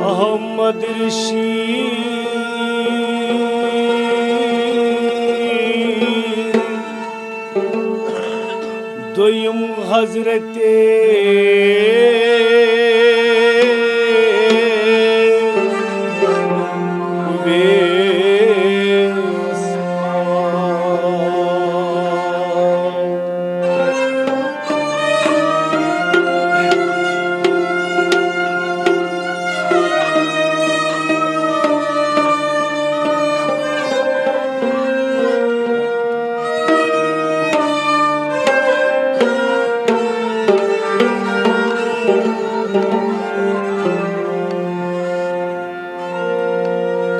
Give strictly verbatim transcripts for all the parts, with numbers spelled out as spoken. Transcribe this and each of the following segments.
احمد رشید، دوٚیِم حضرت اویس۔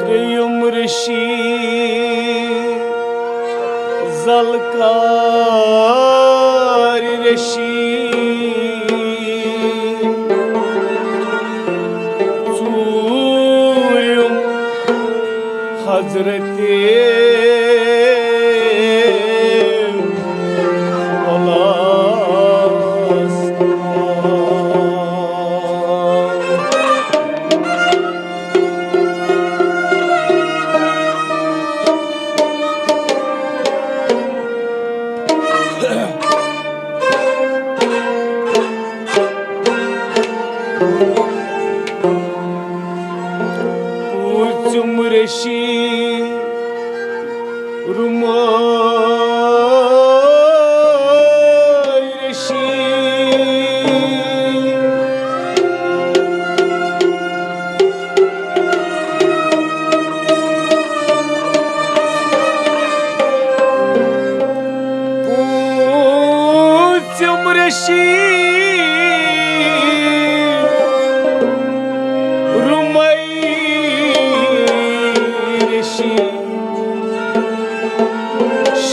ترٛیٚیِم رشی ذوالقار رشی، ژوٗرِم حضرت الاس۔ پوٗژِم رشی رُمٲے رشی۔ پوٗژِم رشی رُمٲے رشی۔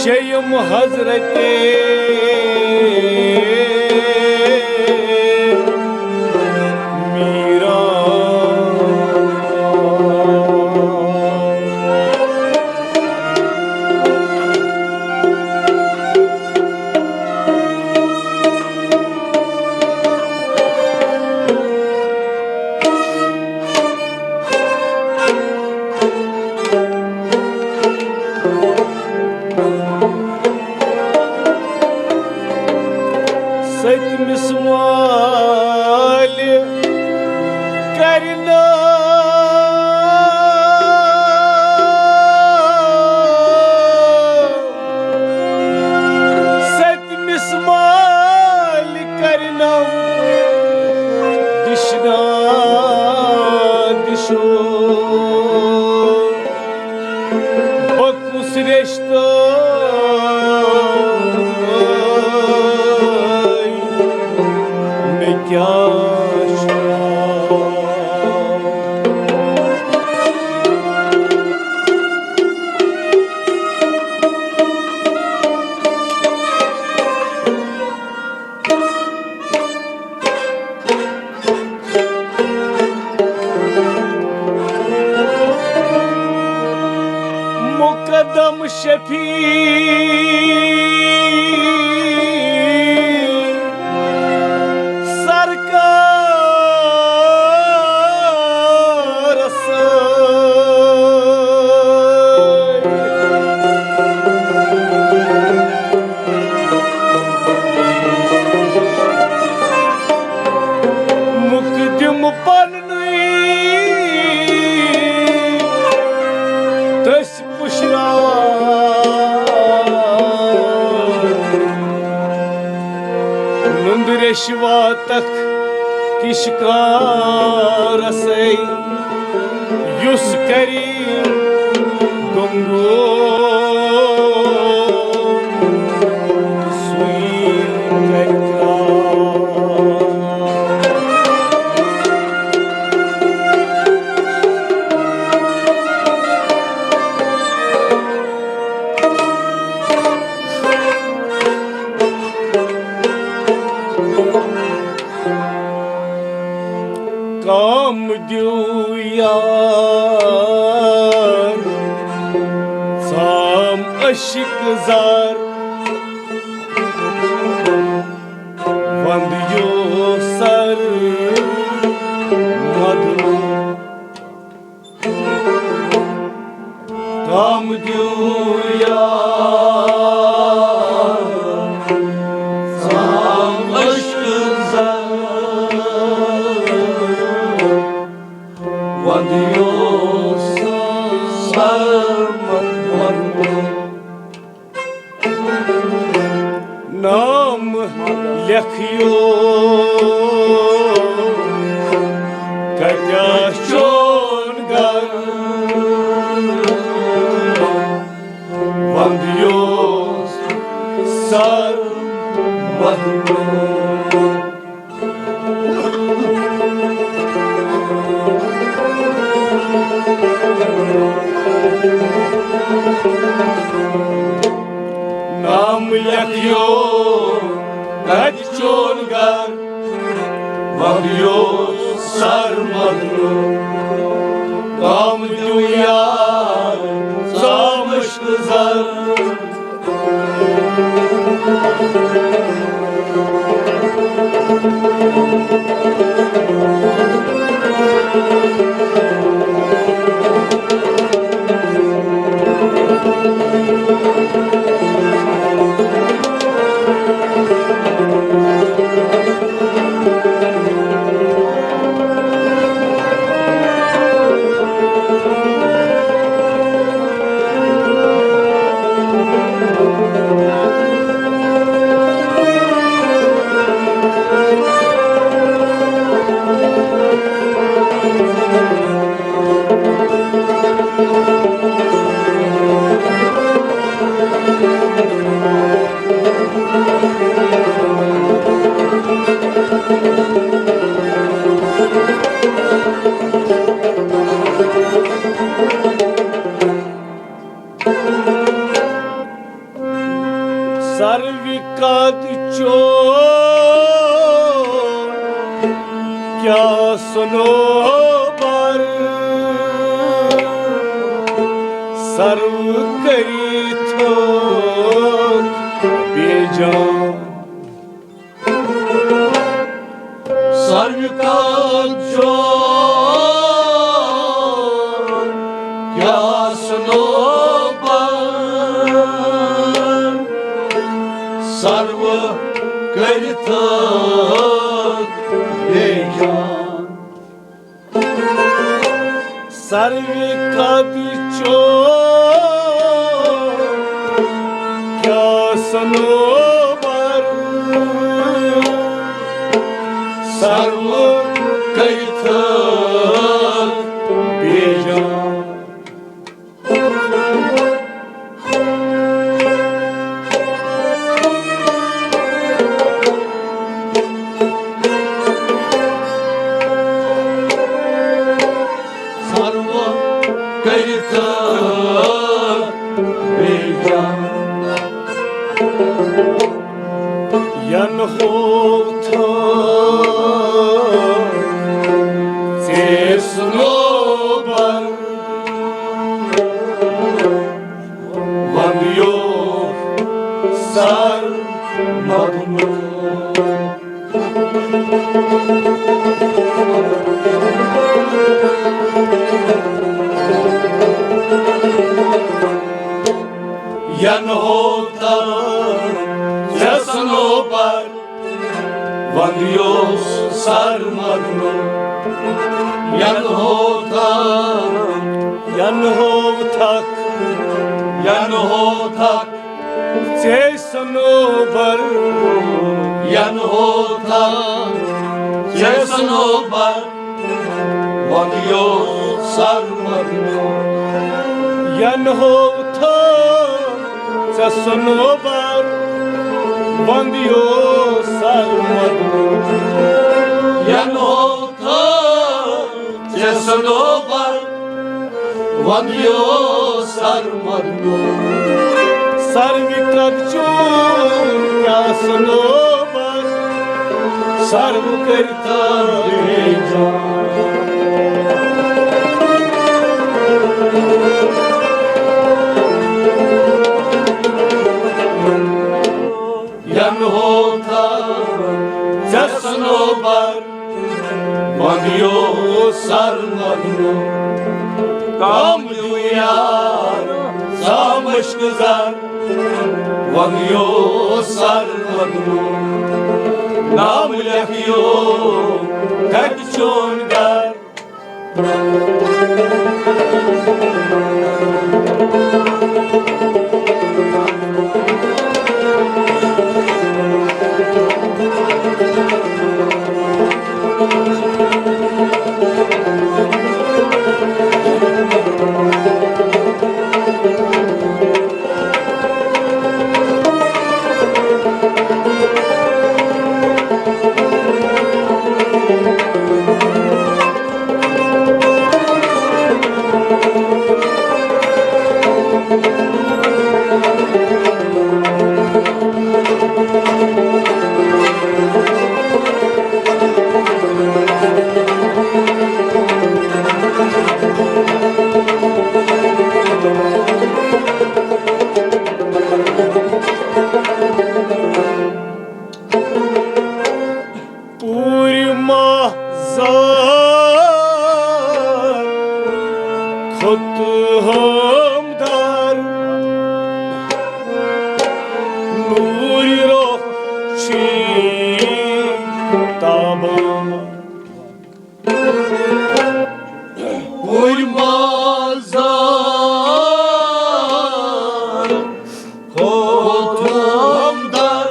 شیٚیِم حضرت میران۔ سٔتمِس مالہِ کرِ ناو۔ سٔتمِس مالہِ کرِ ناو۔ دِشنا دِشو۔ بہٕ کُس رِشتہٕ مےٚ کیٛاہ چھُ؟ مقدم شفیع سرکار سۭتۍ۔ مقدم پننُے تس پشرا۔ نُندٕ ریشوا تک کِش کارسے یُس کری گنگو سُے کر ترٛاو۔ کام دیو یار، ژام عشق زار، وند یو سر مدلو۔ وندیو سر مندو۔ نام لیکھیو کتیا چون گھر، وندیو سر مندو۔ نام لیکھیو کتہِ چون گھر، وندیو سر مدنو۔ کام دیو یار، ژامش گزر۔ سروِ قد چون کیا صنوبر، سرو کٔرِتھ بے جان۔ سروِ قد چون کیا صنوبر، سرو کٔرِتھ بے جان۔ سروِ قد چون کیا صنوبر، سرو کٔرِتھ بے جان۔ سرو کٔرِتھ بے جان۔ ین ہوو تھو ژے صنوبر، وندیو سر مدنو۔ ین ہوو تھو ژے صنوبر، وندیو سر مدنو۔ ین ہوو تھو، ین ہوو تھک، ین ہوو تھک ژے صنوبر، ین ہوو تھک ژے صنوبر، وندیو سر مدنو۔ ین ہوو تھو ژے صنوبر، وندیو سر مدنو۔ ین ہوو تھو ژے صنوبر، وندیو سر مدنو۔ سروِ قد چون کیا صنوبر، سرو کٔرِتھ بے جان۔ ین ہوو تھو ژے صنوبر، وندیو سر مدنو۔ کام دیو یار، ژامش گزر، وندیو سر مدنو۔ نام لیکھیو کتہِ چون گھر، پوٗرۍ ماہ زار کھوٚت ہمدار، نوٗرِ رۄخ چھی تابان۔ پوٗرۍ ماہ زار کھوٚت ہمدار،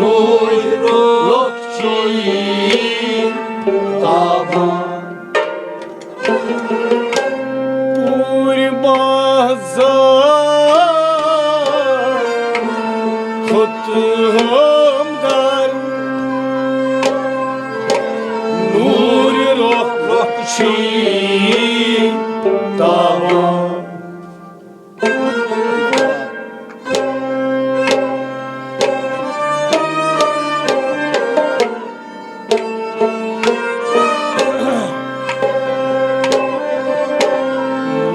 نوٗرِ رۄخ چھی تابان۔ پوٗرۍ ماہ زار کھوٚت ہمدار، نوٗرِ رۄخ چھی تابان۔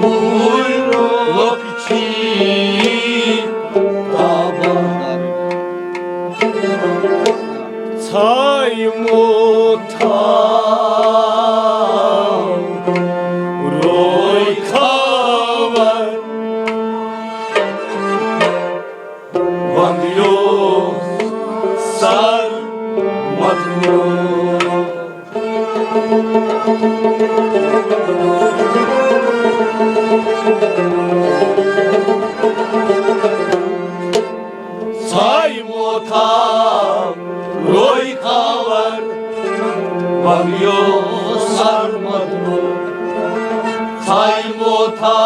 نوٗرِ رۄخ چھی تابان۔ ژھایہِ موتھا روے خاور، وندیو سر مدنو۔ ژھایہِ موتھا روے خاور، وندیو سر مدنو۔ ژھایہِ موتھا،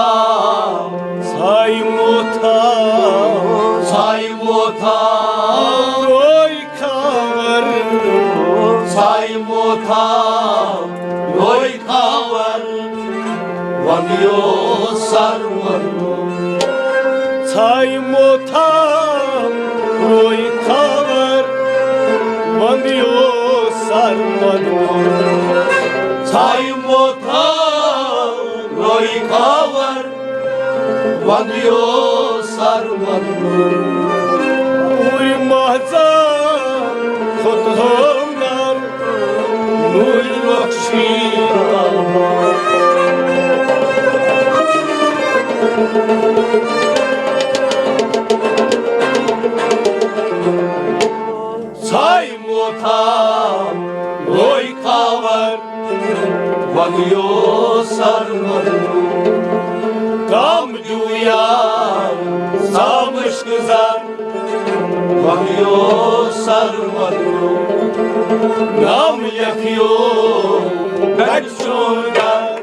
ژھایہِ موتھا، ژھایہِ موتھا روے خاور، ژھایہِ موتھا روے خاور، وندیو سر مدنو۔ ژھایہِ موتھا روے خاور، وندیو سر مدنو۔ ژھایہِ موتھا روے خاور، وندیو سر مدنو۔ پوٗرۍ ماہ زار کھوٚت ہمدار، نوٗرِ رۄخ چھی تابان۔ ژھایہِ موتھا روے خاور، وندیو سر مدنو۔ کام دیو یار سا مشک زر، وندیو سر مدنو۔ نام لیکھیو کچھ چون گھر۔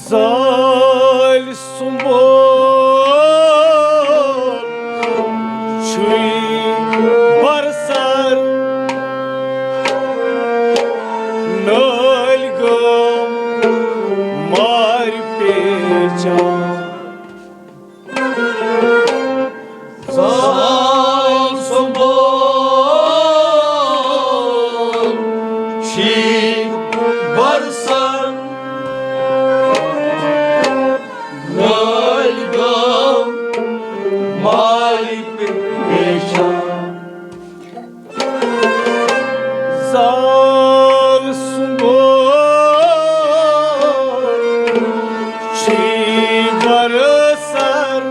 زالۍ سُمبل چھُے برسر نٲلۍ گٲم مارِ پیچان۔ زال سُمبل چھُے برسر نٲلۍ گٲم مارِ پیچان۔ زال سُمبل چھُے برسر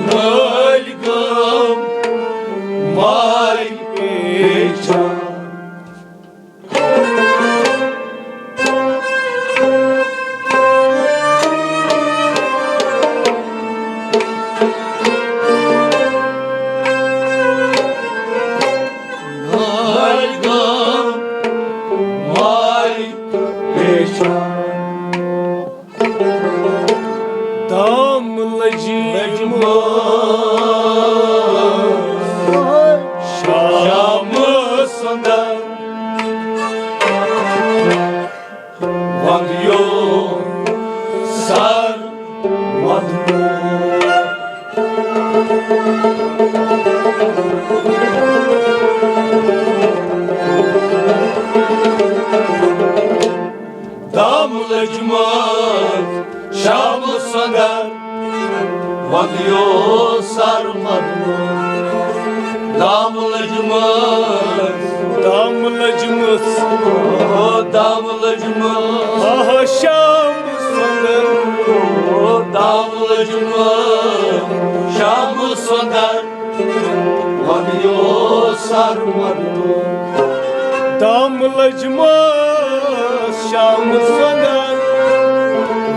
نٲلۍ گٲم مارِ پیچان۔ نٲلۍ گٲم مارِ پیچان۔ دام لٔجمٕژ شامہٕ سُنٛدر، وَندیو سر وَندیو۔ دام لٔجمٕژ شامہٕ سُنٛدر، وَندیو سر وَندیو۔ دام لٔجمٕژ، دام لٔجمٕژ، او دام لٔجمٕژ۔ آہا، شامہٕ سُنٛدر۔ او دام لٔجمٕژ شامہٕ سُنٛدر، وَندیو سر وَندیو۔ دام لٔجمٕژ شامہٕ سُنٛدر،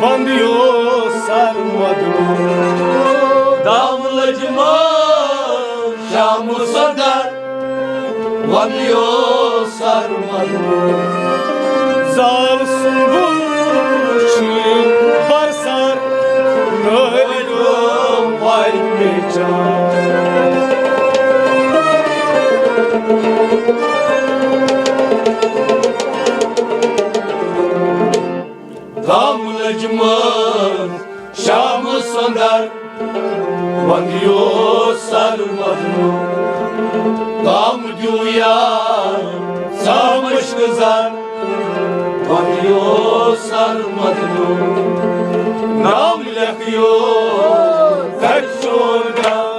وَندیو سر وَندیو۔ دام لٔجمٕژ شامہٕ سُنٛدر، وَندیو سر وَندیو۔ زال سُمبل چھُے برسر نٲلۍ گٲم مارِ پیچان۔ دام لٔجمٕژ شامہٕ سُنٛدر، وَندیو سر وَندیو۔ دام دیو یار سامش گُزار، وَندیو سر وَندیو۔ نام لیکھیو گَرِ چون گَرٕ۔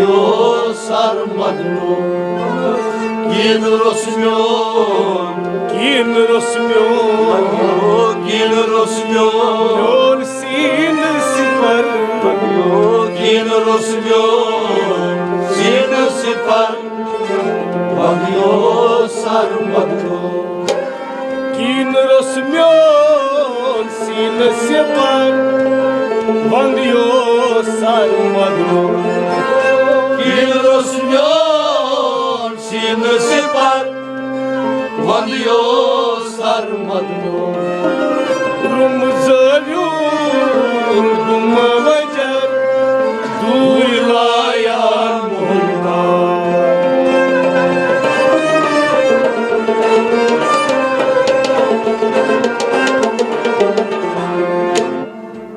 یو سر مدنو، کینہہ روٚس میون، کینہہ روٚس میون، کینہہ روٚس میون، میون سینہٕ سِپر، کینہہ روٚس میون، سینہٕ سِپر، وَنیو سر مدنو۔ کینہہ روٚس میون سینہٕ سِپر، وَنیو سر مدنو۔ کینہہ روٚس میون سینہٕ سِپر، وَنیو سر مدنو۔ روٚم زٲلیُل گُمہٕ وجر، دوٗرِ لایان مُلتان۔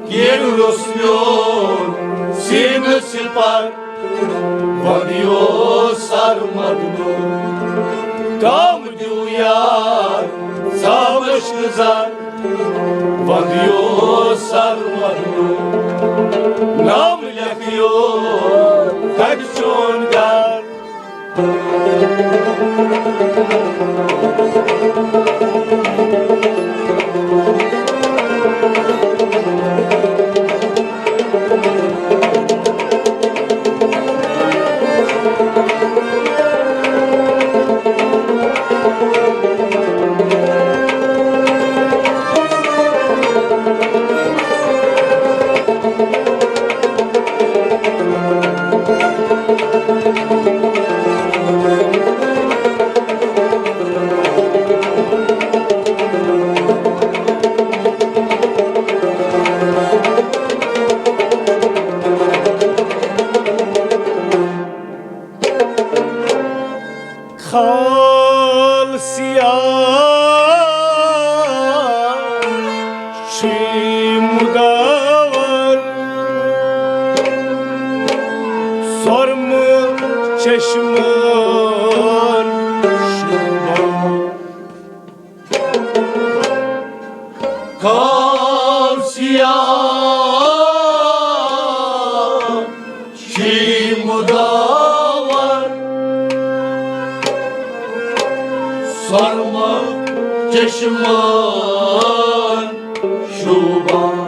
کینہہ روٚس میون سینہٕ سِپر، وَنیو سر مدنو۔ کم دیو یار، ژامَش گُزار، وَنیو سر مدنو۔ نام لیکھیو، کتہِ چون گھر؟ خال سیاہ چھُ مُداوار، سۄرمہٕ چشمن شوٗبان۔ خال سیاہ چھی مُداوار، سۄرمہٕ چشمن شوٗبان۔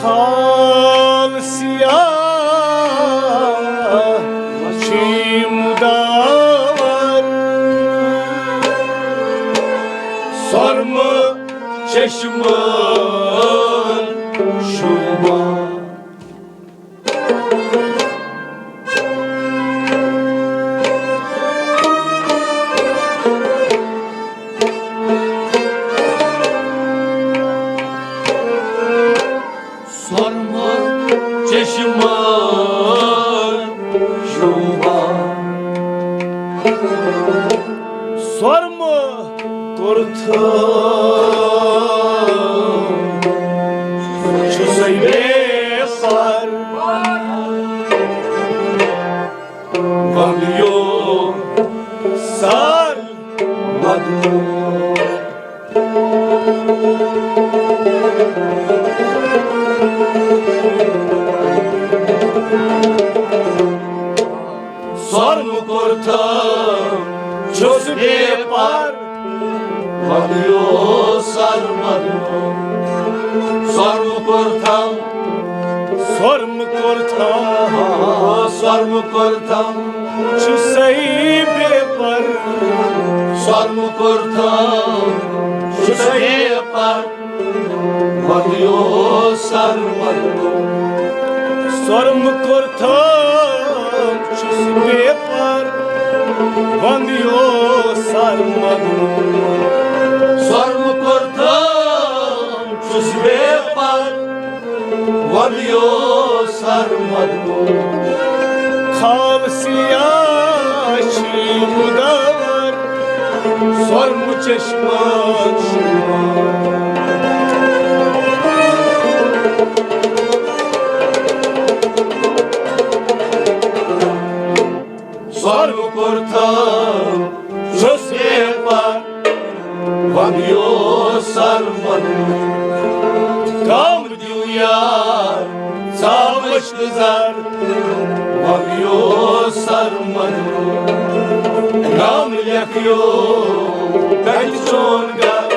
خال سیاہ چھی مُداوار، سۄرمہٕ چشمن شوٗبان۔ سۄرمہٕ چشمن شوٗبان۔ سۄرمہٕ کُرتہٕ چھُسَے بے پار، وَنیو سر مدنو۔ سۄرمہٕ کُرتہٕ چھُس بے پار، وَنیو سر مدنو۔ سۄرمہٕ کُرتہٕ، سۄرمہٕ کُرتہٕ، سۄرمہٕ کُرتہٕ چھُسَے بے پار، سۄرمہٕ کُرتہٕ چھُسَے بے پار، وَنیو سر مدنو۔ سۄرمہٕ کُرتہٕ چھُس بے پار، وَنیو سر مدنو۔ سۄرمہٕ کُرتہٕ چھُس بے پار، وَنیو سر مدنو۔ خال سیاہ چھی مُداوار، سۄرمہٕ چشمن شوٗبان۔ سۄرمہٕ کُرتہٕ چھُس بے پار، وَنیو سر مدنو۔ کم دیو یار، ژامَش سر، وَن یو سر مجنون، نام لیکھیو کتہِ چون گرٕ۔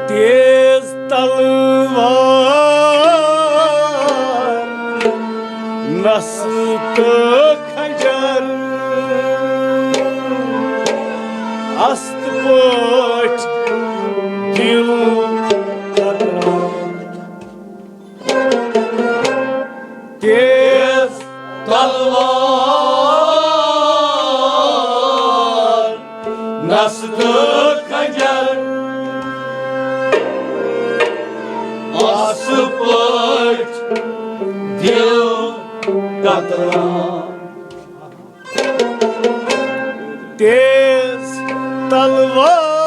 تیز تلوار، نس تہٕ خنجر، است پٲٹھۍ دِل قطران۔ تیز تلوار، نس تہٕ خنجر، آسہٕ پٲٹھۍ دِل قطران۔ تیز تلوار،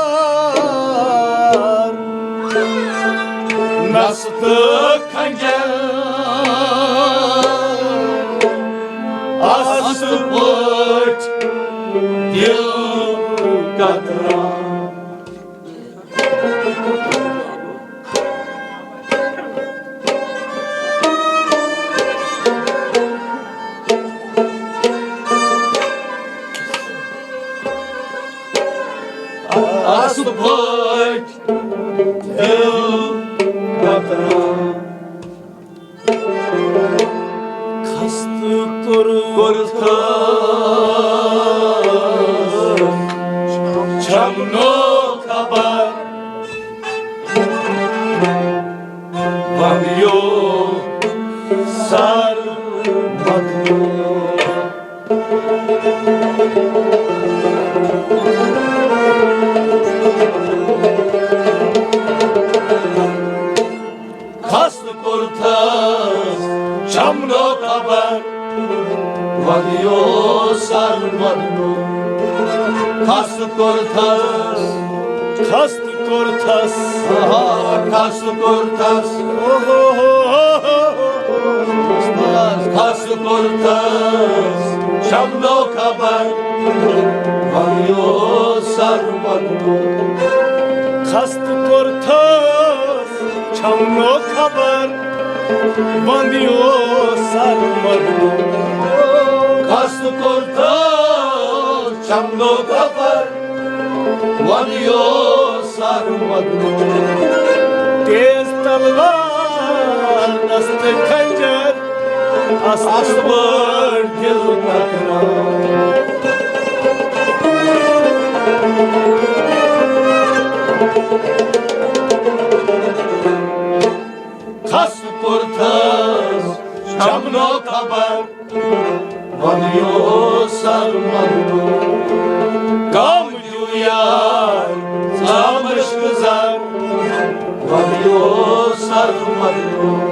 نس تہٕ خنجر، آسہٕ پٲٹھۍ دِل قطران۔ آسہٕ پٲٹھۍ دِل قطران۔ خستہٕ کوٚر کوٚرتھس چھمنو خبر، ونیو سر مدنو۔ خستہٕ کوٚرتھس چھمنو خبر، ودیو سر مدنو۔ خستہٕ کوٚرتھس، خستہٕ کوٚرتھس، آہا، خستہٕ کوٚرتھس۔ اوہو ہو ہو ہو۔ خستہٕ کوٚرتھس چھمنو خبر، ونیو سر مدنو۔ خستہٕ کوٚرتھس چھمنو خبر، ونیو سر مدنو۔ خستہٕ کوٚرتھس چھمنو خبر، ونیو سر مدنو۔ تیز تلوار، دست خنجر، آسہٕ پٲٹھۍ دِل قطران۔ خستہٕ کوٚرتھس چھمنو خبر، ونیو سر مدنو۔ کم دیو یار، ژامش گزار، ونیو سر مدنو۔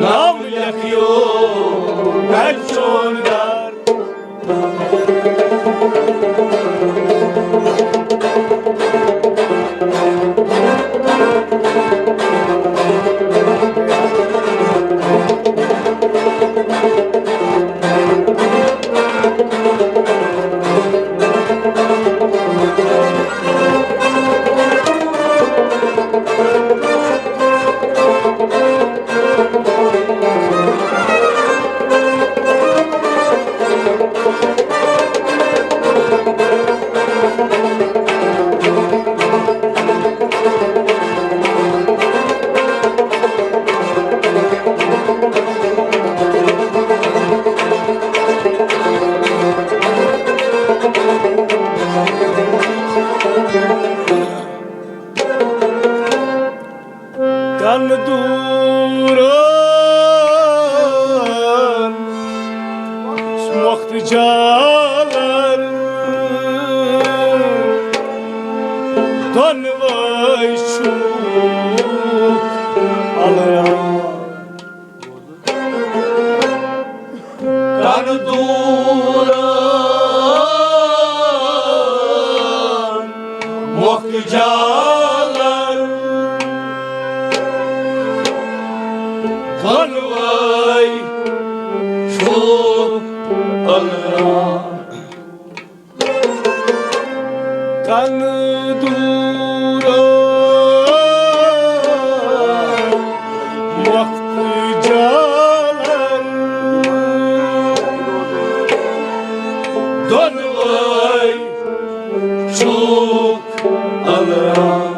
نام لیکھیو کتہِ چون گرٕ۔ کَنہٕ دوٗرَن مۄختہٕ جالَن دۄنوَے چھُکھ الران۔ کَنہٕ دوٗرَن مۄختہٕ جالَن دۄنوَے چھُکھ الران۔ کَنہٕ دوٗرَن مۄختہٕ جالَن دۄنوَے چھُکھ الران۔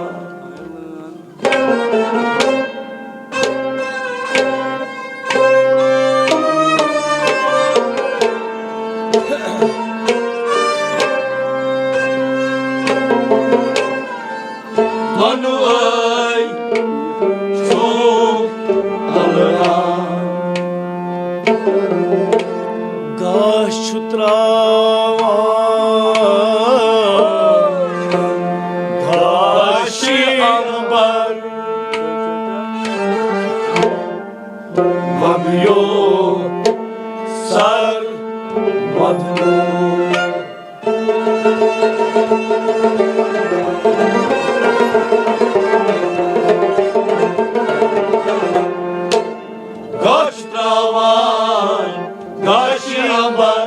دۄنوَے چھُکھ الران۔ گاش چھُ تراوان گاشہِ امبر، وۄدیو سر وۄدنو۔ گاش تراوان گاشہِ امبر،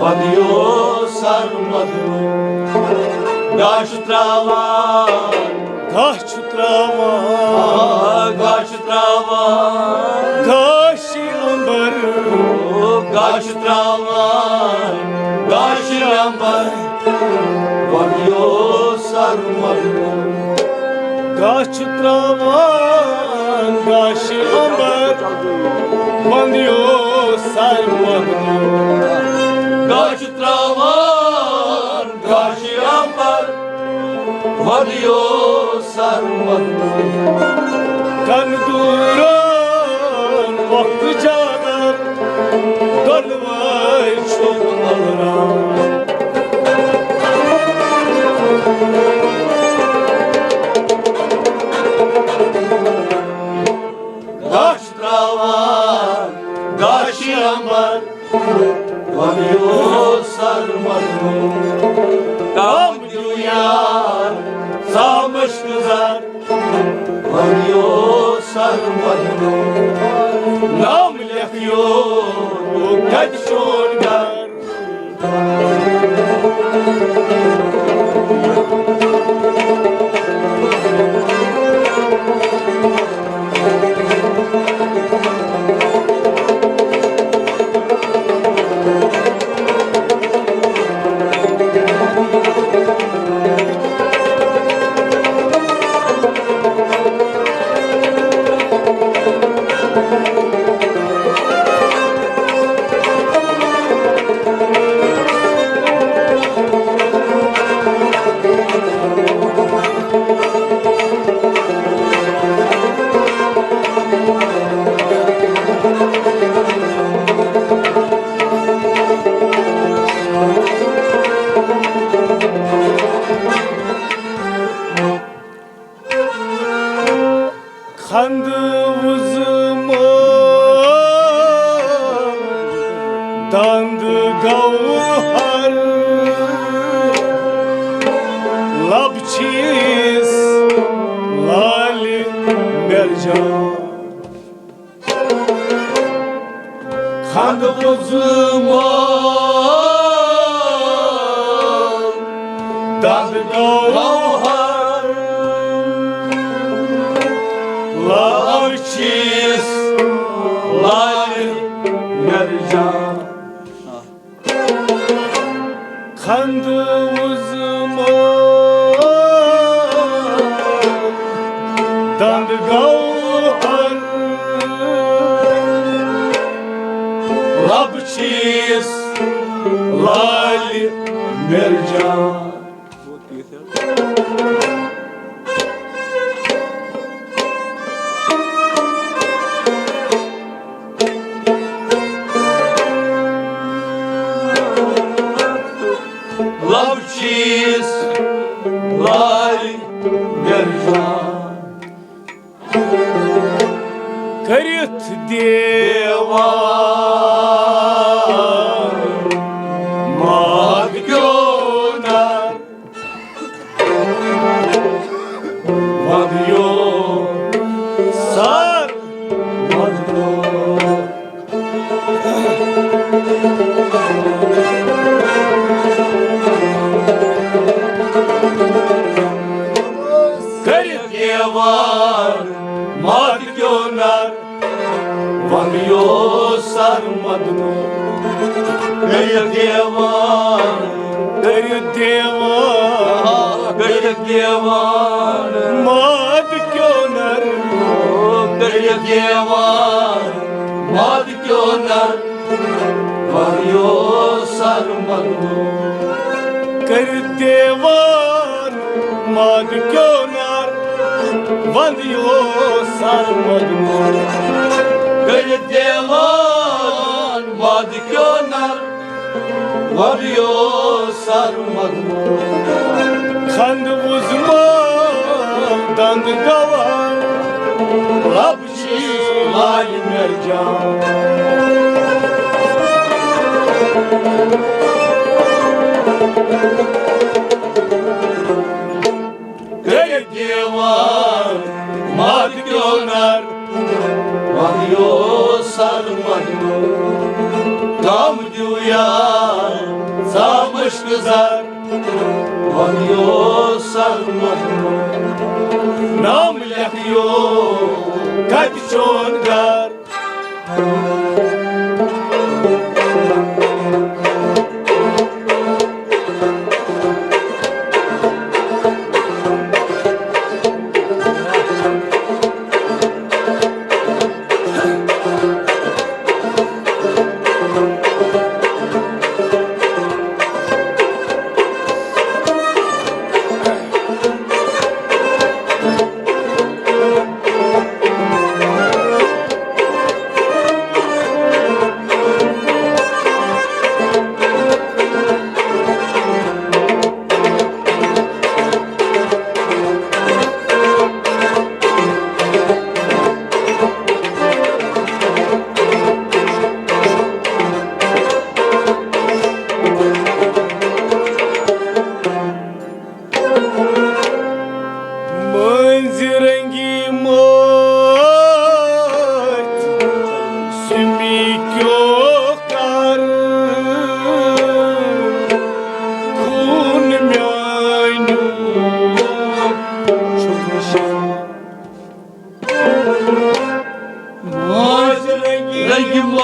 وۄدیو سر وۄدنو۔ گاش تراوان، گاش چھُ تراوان، آ، گاش چھُ تراوان۔ گاشہِ امبر، او، گاش چھُ تراوان گاشہِ امبر، وۄدیو سر وۄدنو۔ گاش چھُ تراوان گاشہِ امبر، وۄدیو سر وۄدنو۔ گاش چھُ تراوان گاشہِ امبر، وۄدیو سر وۄدنو۔ کَنہٕ دوٗرَن مۄختہٕ جالَن دۄنوَے چھُکھ الران۔ گاش تراوان گاشہِ امبر، وۄدیو سر وۄدنو۔ کم دیو یار سامش گزار، وۄدیو سر وۄدنو۔ نام لیکھیو کتہِ چون گھر۔ خندٕ وُزمُت دنٛد گوہر، لب چھِس لالہِ مرجان۔ خندٕ وُزمُت دنٛد گوہر، لب چھِس لالہِ مرجان۔ خندٕ وُزمُت دنٛد گوہر، لب چھِس لالہِ مرجان۔ کٔرِتھ دیوان ماد کیو نر۔ وَدیو سر وَدیو۔ کٔرِتھ دیوان ماد کیو نر۔ وَنیو سر مدنو۔ کٔرِتھ دیوان۔ کٔرِتھ دیوان۔ کٔرِتھ دیوان۔ ماد کیو نر۔ کٔرِتھ دیوان۔ ماد کیو نر۔ وَنیو سر مدنو۔ کٔرِتھ دیوان۔ ماد کیو نر۔ وَنیو سر مدنو۔ کٔرِتھ دیوان۔ ماد کیو نر۔ وَنیو سر مدنو۔ کھنٛد وُزمال دنٛد گوار۔ لب چھِس لالہِ مٮ۪رجان۔ کٔرِتھ دیوان ماد کیو نر۔ وَنیو سر مدنو۔ کم دیو یار زامشک زر۔ وَنیو سر مدنو۔ نام لیکھیو کتہِ چون گھر۔ مٔنٛزۍ رنٛگی مٲتۍ سُمہِ کیو کر خوٗن میٛانیُک چھُکھ نِشان۔ ماج رنگی رنگی ماج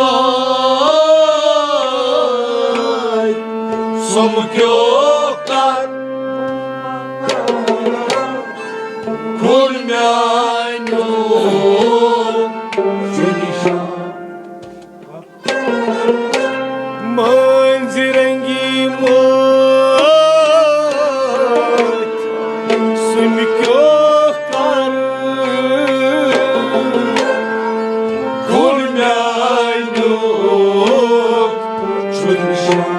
سُمہِ کیو کر خوٗن میٛانیُک چھُ نِشان۔ مٔنٛزۍ رنگی مٲتۍ سُمہِ کیو کر خوٗن میٛانیُک چھُ نِشان۔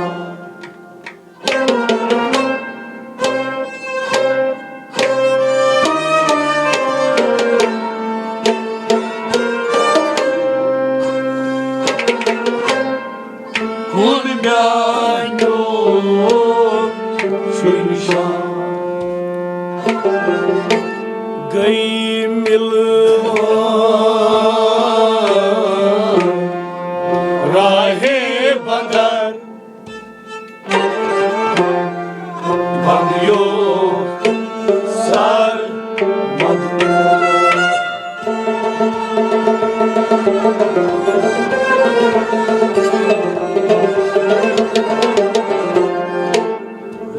خوٗن میٛانیُک چھُ نِشان۔ گٔے مِلوان راہے بدر۔ بنٛگیو سر مدنو۔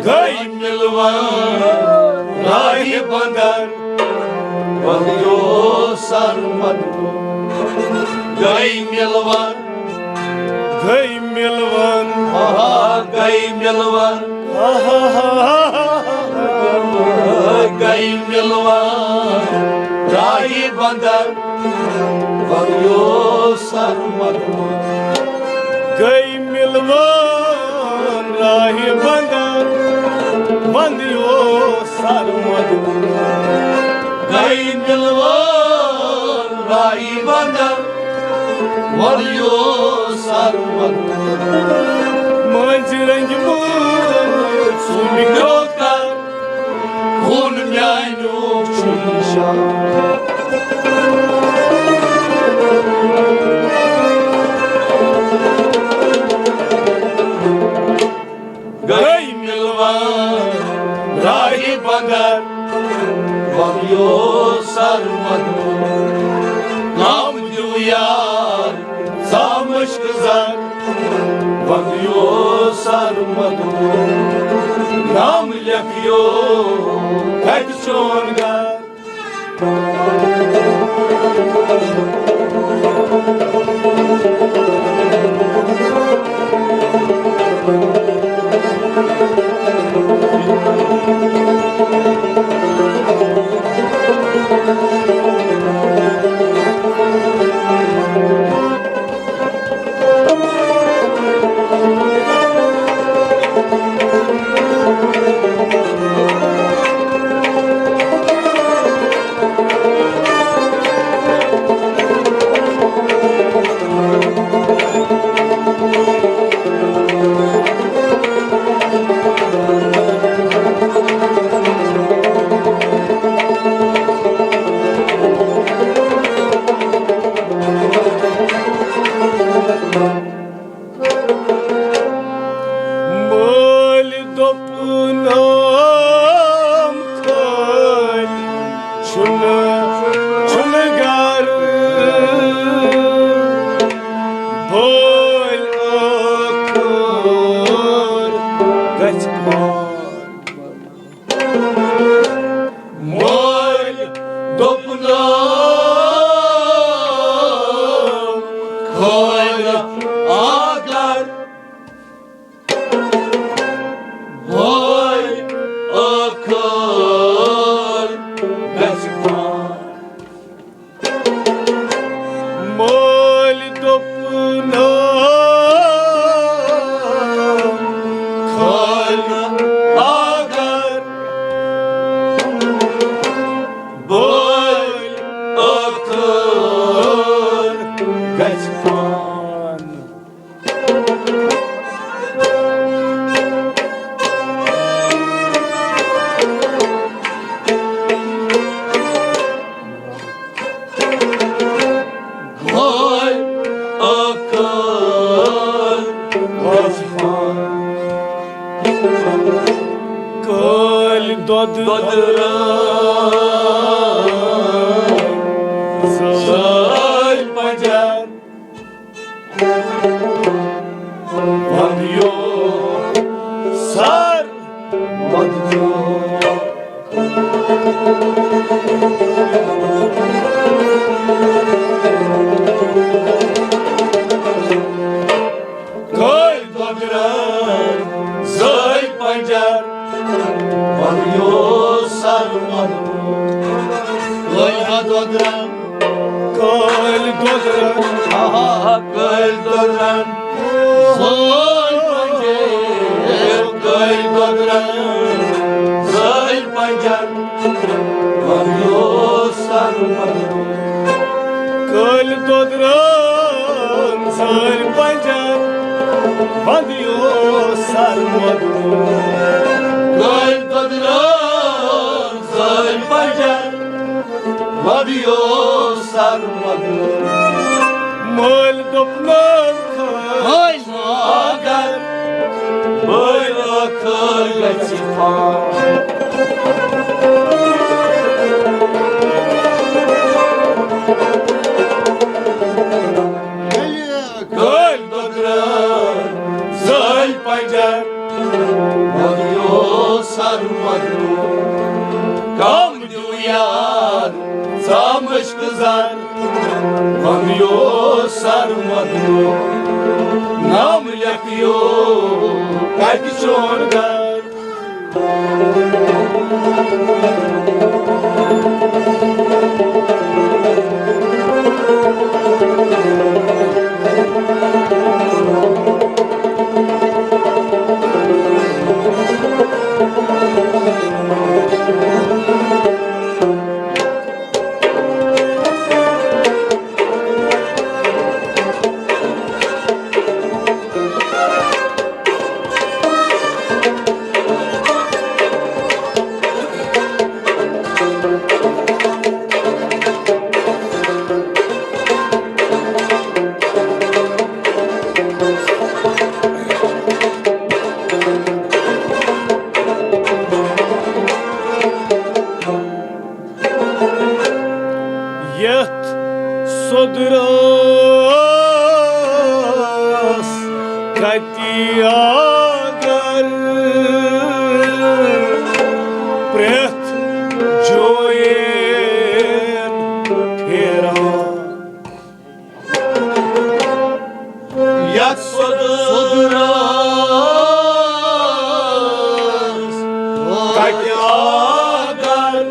گٔے مِلوان راہہِ بدر۔ بنٛگیو سر مدنو۔ گٔے مِلوان۔ گٔے مِلوان۔ آہا، گٔے مِلوان۔ آہا۔ گٔے مِلوان راہہِ بدر۔ بنٛگیو سر مدنو۔ گٔے مِلوان راہہِ بدر۔ بنٛگیو سر مدنو۔ گٔے مِلوان راہی بندر، وَلہٕ یوسر مدور۔ مٔنٛزۍ رنٛگۍ مٲلۍ سُنٛد کیٛوت کر، خوٗن میٛانیُک چھُ نِشان۔ گٔے مِلوان راہی بندر، وَلہٕ یوسر مدور۔ نام دیو یار، زامٕچ گُزار، وَلہٕ یوسر مدور۔ نام لیکھیو، کَتہِ چون گَر؟ مٲلۍ دوٚپنم، خٲلۍ چھُنہٕ، چھُنہٕ گرٕ۔ بٲلۍ ٲخٕر گژھِ پان۔ مٲلۍ دوٚپنم، خٲلۍ اگر بٲلۍ ٲخٕر گژھِ پان۔ مٲلۍ دوٚپنم، خٲلۍ اگر بٲلۍ ٲخٕر گژھِ پان۔ گوے ٲخٕر وۄزمان۔ کٲلۍ دۄدٕ دۄدٕ رٲژ زٲلۍ پنجر۔ وَندیو سر وَندیو۔ کٲلۍ دۄدرن زٲلۍ پنجر، وَندیو سر وَندیو۔ کٲلۍ ہا دۄدرن، کٲلۍ دۄدرن، آہا، کٲلۍ دۄدرن زٲلۍ پنجر، کٲلۍ دۄدرن زٲلۍ پنجر۔ وَندیو سر وَندیو۔ کٲلۍ دۄدرن زٲلۍ پنجر، وَندیو سر وَندیو۔ کٲلۍ دۄدرن زٲلۍ پنجر، وَندیو سر وَندیو۔ مٲلۍ دوٚپنَم، خٲلۍ اگر بٔلۍ ٲخٕر گژھِ فان۔ کٲلۍ دۄدرن زٲلۍ پنجر، وَندیو سر وَندیو۔ کم دیو یار، ژامٕچ گُزار، وَندیو سر وَندیو۔ نام لیکھیو، کَتہِ چون گَر؟ سوٚدرَس کَتہِ اگر پرٛٮ۪تھ جویَن پھیران۔ یَتھ سوٚدرَس کَتہِ اگر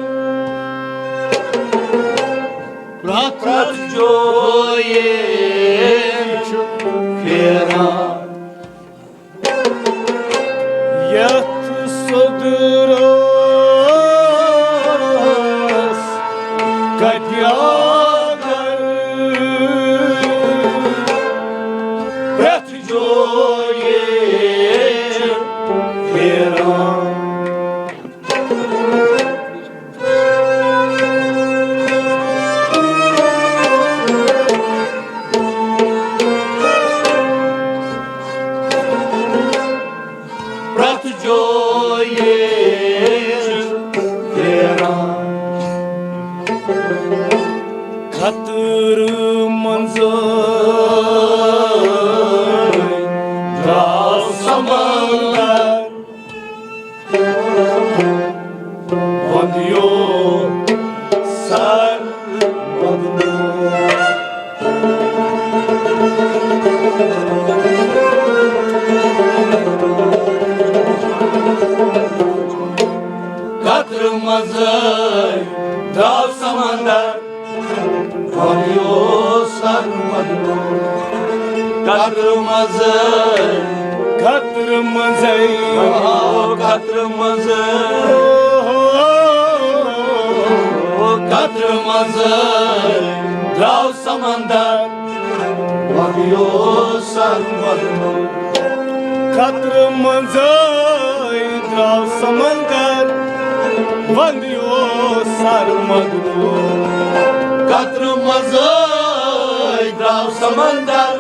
پرٛٮ۪تھ جویَن چھُ پھیران۔ یَتھ سوٚدرَس کَتہِ اگر پرٛٮ۪تھ جویَن چھُ پھیران۔ پرٛٮ۪تھ جویَن چھُ پھیران۔ قطرٕ منٛزٕے درٛاو سمندر، وۄندیو سر وۄندنو۔ قطرٕ منٛزٕے درٛاو سمندر، وۄندیو سر وۄندنو۔ قطرٕ منٛزٕے، قطرٕ منٛزٕے، آ، قطرٕ منٛزٕے، قطرٕ منٛزٕے درٛاو سمندر، وۄندیو سر وۄندنو۔ قطرٕ منٛزٕے درٛاو سمندر، وۄندیو سر وۄندنو۔ قطرٕ منٛزٕے درٛاو سمندر،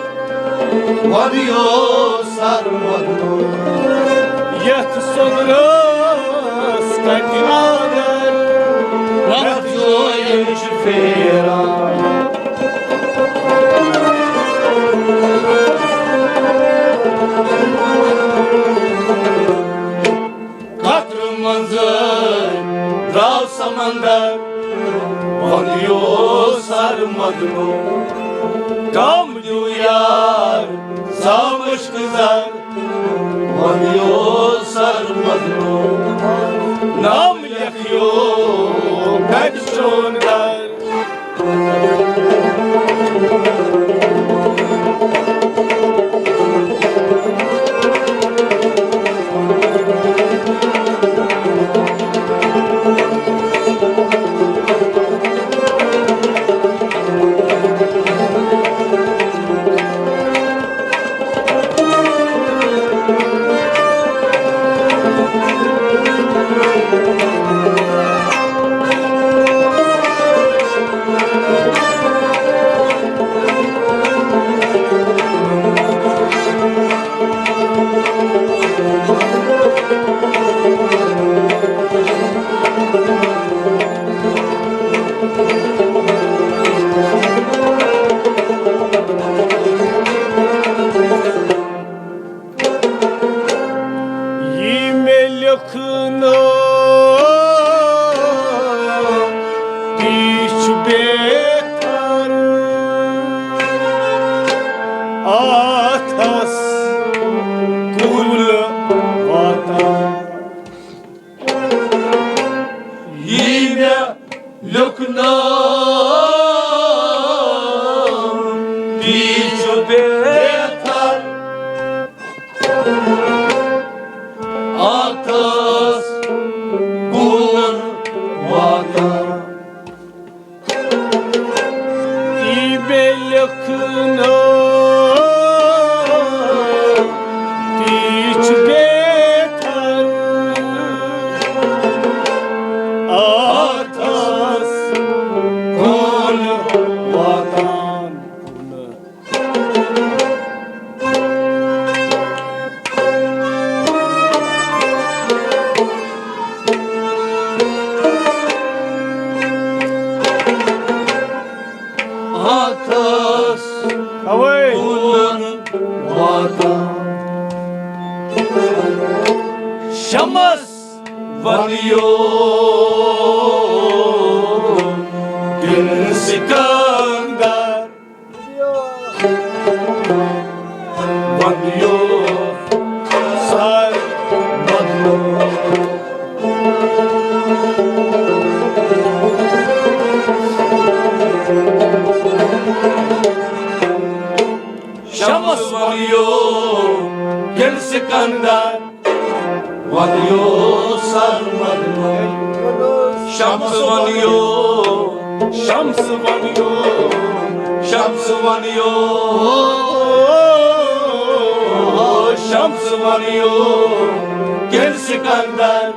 وۄندیو سر وۄندنو۔ یَتھ سوٚدرَس کَتہِ اگر پرٛٮ۪تھ جویَن چھُ پھیران۔ قطرٕ منٛزٕے درٛاو سمندر، وۄندیو سر وۄندنو۔ کم دیو یار، زامُت گُزر، وۄندیو سر وۄندنو۔ نام لیکھیو کتہِ چون گھر۔ یہِ مےٚ لیوٚکھنو، تی چھُ بہتر، اَتھس کُل واتان۔ یہِ مےٚ لیوٚکھنو، تی چھُ بہتر، اَتھس کُن واتان۔ یہِ مےٚ لیوٚکھنو، تی چھُ بہتر، اَتھس کُن واتان۔ اَتھس اوے۔ کُلن واتان۔ شمس ونیو کِنہٕ سکندر ونیو سر بدلو۔ شمس ونیو کِنہٕ سکندر ونیو سر بدلو۔ شمس ونیو، شمس ونیو، شمس ونیو، شمس ونیو کِنہٕ سکندر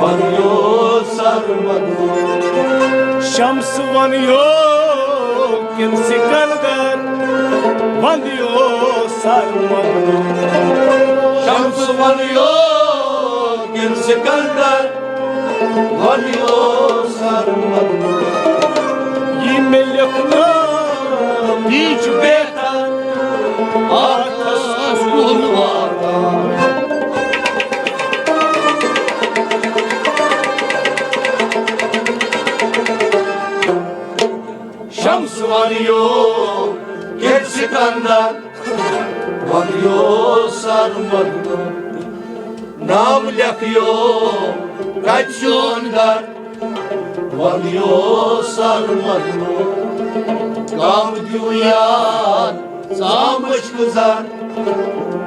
ونیو سر بدلو۔ شمس ونیو کِنہٕ سکندر ونیو سر بدلو۔ شمس ونیو کِنہٕ سکندر ونیو سر بدلو۔ یہِ مےٚ لیکھنو، یہِ چھُ بہتر، اَتھس کُن واتان۔ شمس ونیو کِنہٕ سکندر ونیو سر بدلو۔ نام لیکھیو کتہِ چون گھر ونیو سر بدلو۔ کم دیو یاد زامٕچ گُزر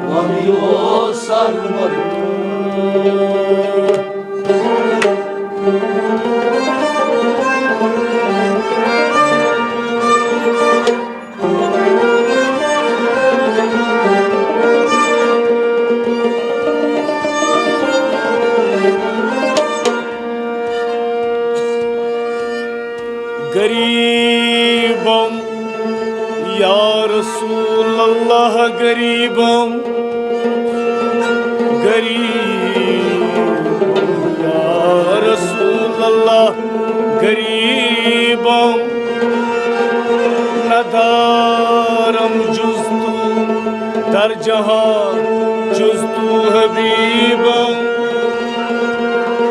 ونیو سر بدلو۔ غریبم یا رسول اللہ، غریبم، غریب یا رسول اللہ، غریبم۔ ندارم جز تو در جہاں جز تو حبیبم۔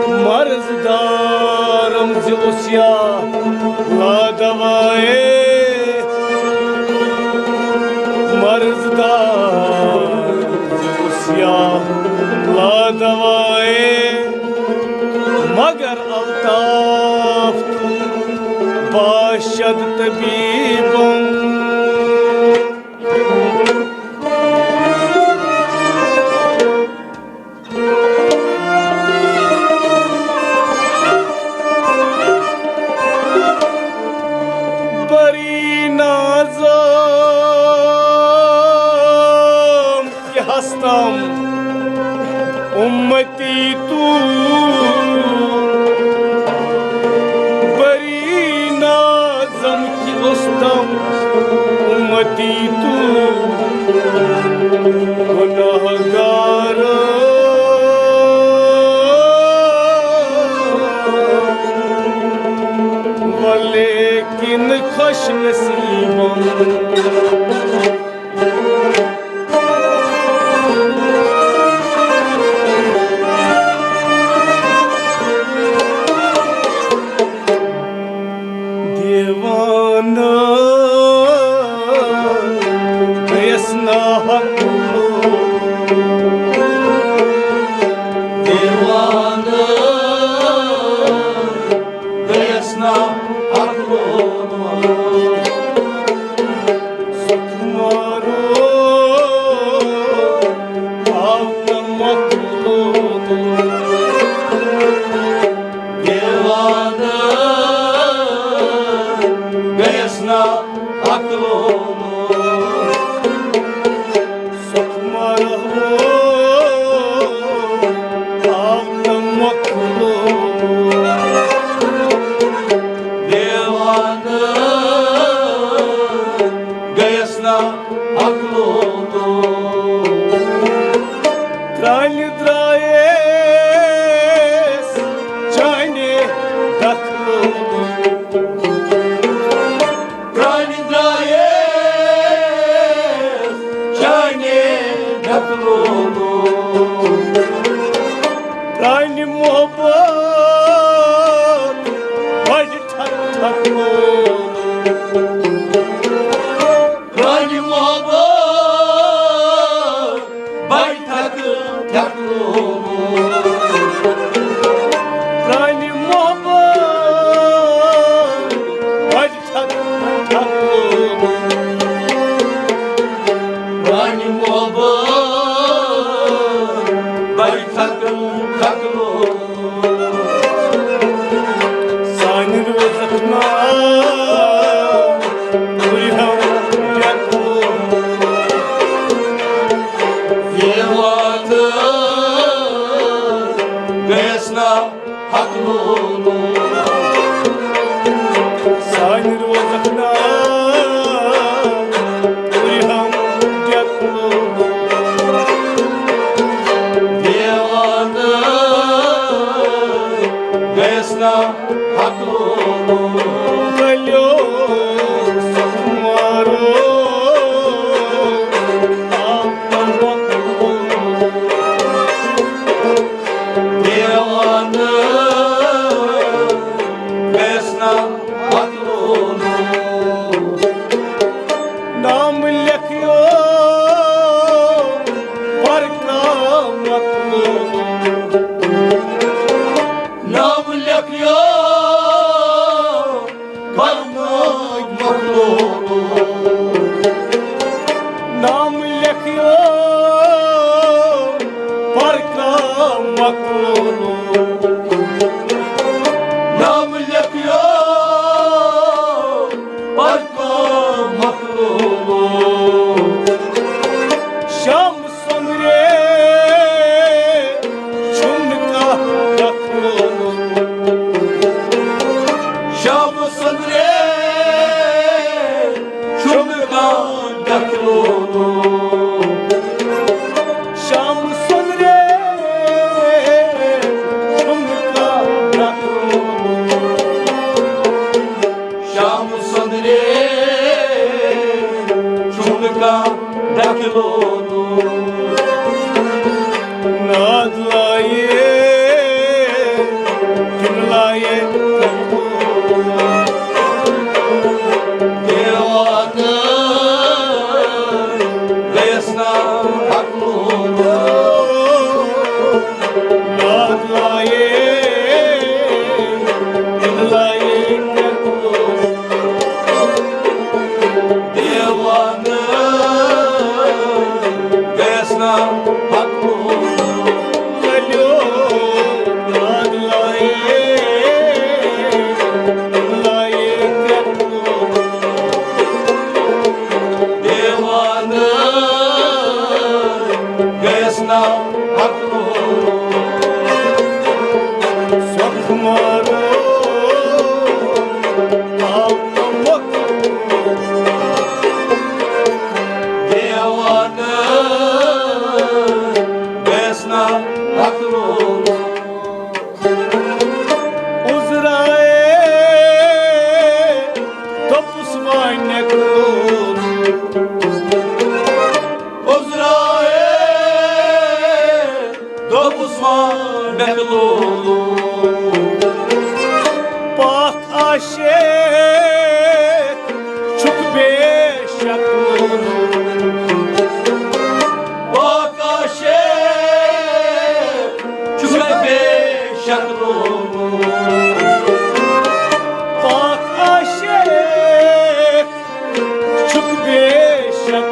مرض دارم ز عصیا لا دوائے، مرض دار ز عصیا لا دوائے، مگر الطاف تو باشد طبیبم۔ بری نازم کہ ہستم امتی تو، بری نازم کہ ہستم امتی تو، گناہگار ولیکن خوش نصیبم۔ دیوانہٕ گٔیَس ناحق لوٗٹھ۔ دیوانہٕ گٔیَس ناحق لوٗٹھ۔ سُہ تمہارو آو نہ مخلوق۔ دیوانہٕ گٔیَس ناحق لوٗٹھ۔ سُہ تمہارو آو نہ مخلوق۔ دیوانہٕ گٔیَس ناحق لوٗٹھ۔ ترٛالہِ درٛایس چانہِ دخلہٕ۔ ترٛالہِ پرانہِ محبت بڑِ تھکہٕ تھکہٕ لوٚگ۔ پرانہِ محبت بڑِ تھکہٕ تھکہٕ لوٚگ۔ پرانہِ محبت بڑِ تھکہٕ تھکہٕ لوٚگ۔ سانہِ روزکھ نا بُرہان ڈیکہٕ۔ یہ وعدٕ گٔیَس نا حق لولو۔ سانہِ روزکھ نا بُرہان ڈیکہٕ۔ دیوانہٕ گٔیَس نا حق لولو۔ کلیو سکھ مارو آمن وقت لولو۔ دیوانہٕ گٔیَس نا حق لولو۔ نام لیکھیو پرکا مقلوب۔ نام لیکھیو پرکا مقلوب۔ نام لیکھیو پرکا مقلوب۔ نام لیکھیو پرکا مقلوب۔ شام سندرے چھُنہٕ کانٛہہ ڈکھ لولو۔ شام سندرے چھُنہٕ کانٛہہ ڈکھ لولو۔ شام سندرے چھُنہٕ کانٛہہ ڈکھ لولو۔ شام سندرے چھُنہٕ کانٛہہ ڈکھ لولو۔ ناد لایے، کِنہٕ لایے دیوانہٕ گٔیَس نا حق لولو۔ ناد لایے، کِنہٕ لایے دیوانہٕ گٔیَس نا حق لولو۔ کلیو ناد لایے، لایے دیوانہٕ گٔیَس نا حق لولو۔ سکھ مارو آو نہ مۄکھ۔ دیوانہٕ گٔیَس نا حق لولو۔ عذرائے دوٚپُس وۄنۍ کُن۔ عذرائے دوٚپُس وۄنۍ کُن۔ پاک عاشق چھُکھ بے شک۔ پاک عاشق چھُکھ بے شک۔ پاک عاشق چھُکھ بے شک۔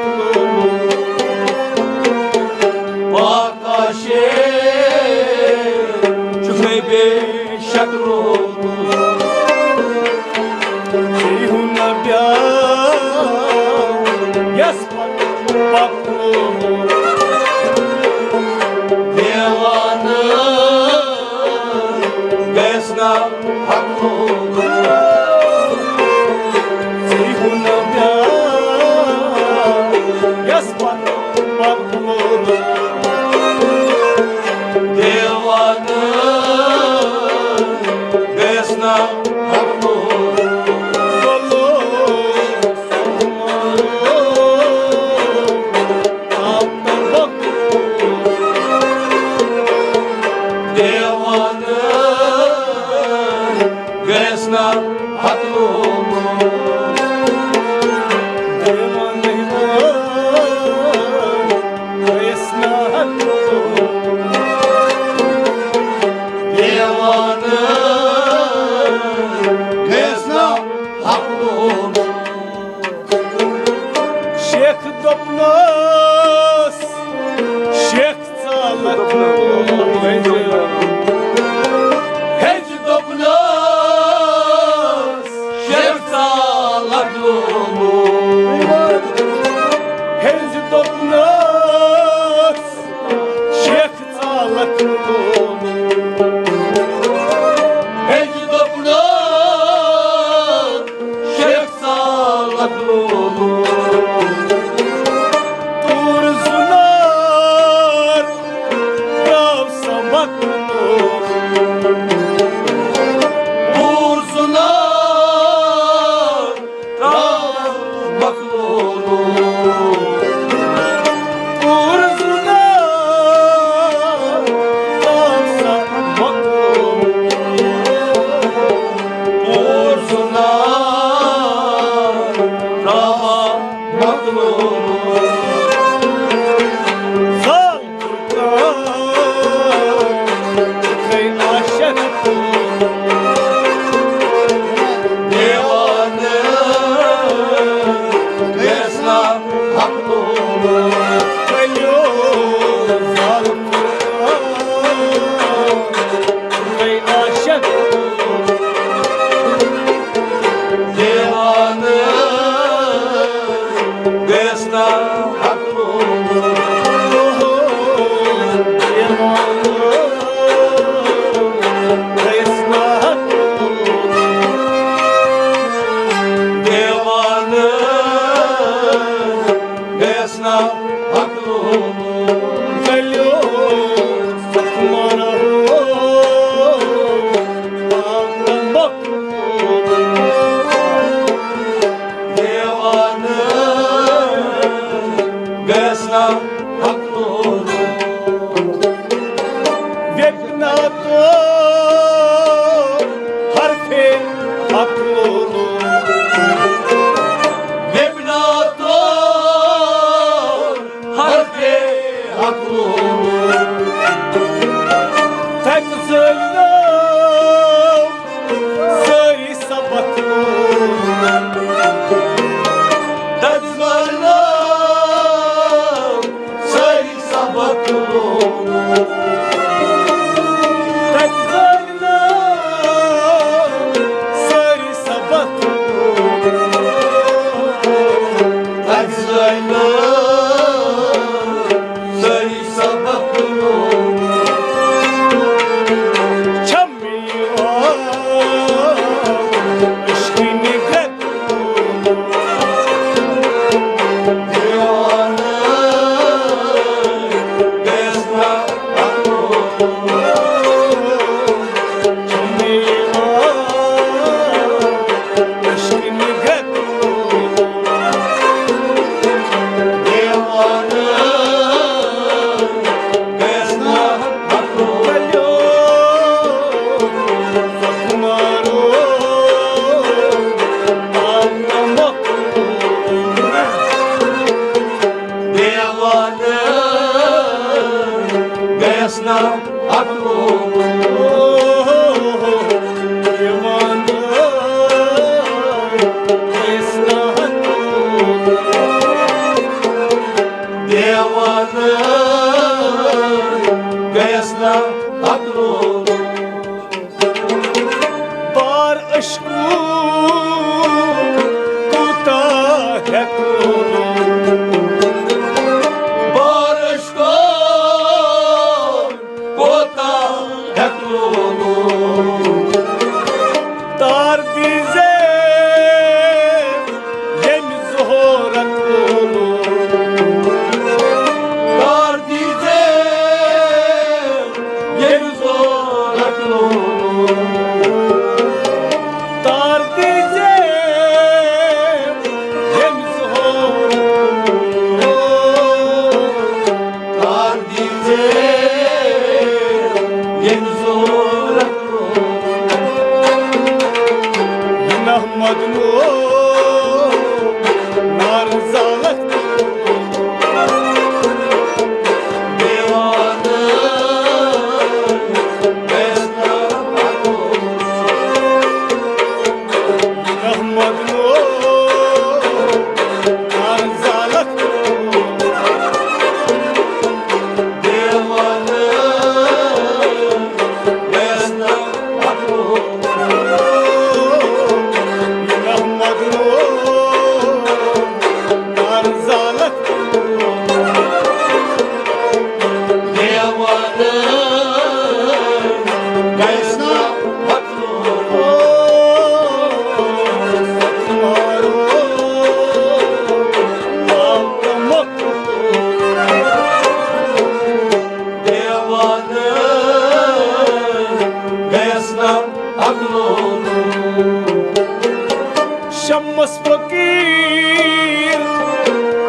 پاک عاشق چھُکھ بے شک۔ ژےٚ ہیوٗ نہ بیٛاکھ یَس پَتہٕ دوٚپنَس، شیخ ژالت ہیٚج، دوٚپنَس، شیخ ژالت لولو۔ ہیٚج، دوٚپنَس، شیخ ژالت لولو۔ ہیٚج، دوٚپنَس، شیخ ژالت لولو۔ تور زُنار تراو سبق لولو۔ تور زُنار تراو سبق لولو۔ تور زُنار تراو سبق لولو۔ تور زُنار تراو مخلوق۔ زال فرقان، تھے عاشق۔ دیوانہٕ گژھِ نا مخلوق۔ کلیو زال فرقان، تھے عاشق۔ دیوانہٕ گژھِ نا مخلوق۔ دیوانہٕ گژھِ نا مخلوق۔ کلیو سکھ مارو، دیوانہٕ گژھِ نا مخلوق۔ ویپنا تو حرفے مخلوق۔ ویپنا تو حرفے مخلوق۔ تَتہِ زٲلۍ نٲو سٲری سبق۔ تَتہِ زٲلۍ نٲو سٲری سبق۔ تَتہِ زٲلۍ نٲو سٲری سبق۔ تَتہِ زٲلۍ نٲو سٲری سبق۔ چھَم یِوان عشقٕنۍ گرٛٮ۪کھ۔ دیوانہٕ گژھِ نا مخلوق۔ دیوانہٕ گژھِ نا مخلوق۔ دیوانہٕ گژھِ نا مخلوق۔ بار عشقُک کوٗتاہ ہٮ۪کہٕ لولُن؟ بار عشقُک کوٗتاہ ہٮ۪کہٕ لولُن؟ تار دیٖزے ییٚمہِ زُہورَک لولُن۔ تار دیٖزے ییٚمہِ زُہورَک لولُن۔ تار دیٖزے ییٚمہِ زُہورَک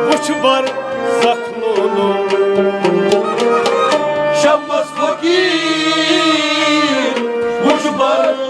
وٕچھ بر زخلولو۔ شمس فقیر وٕچھ بر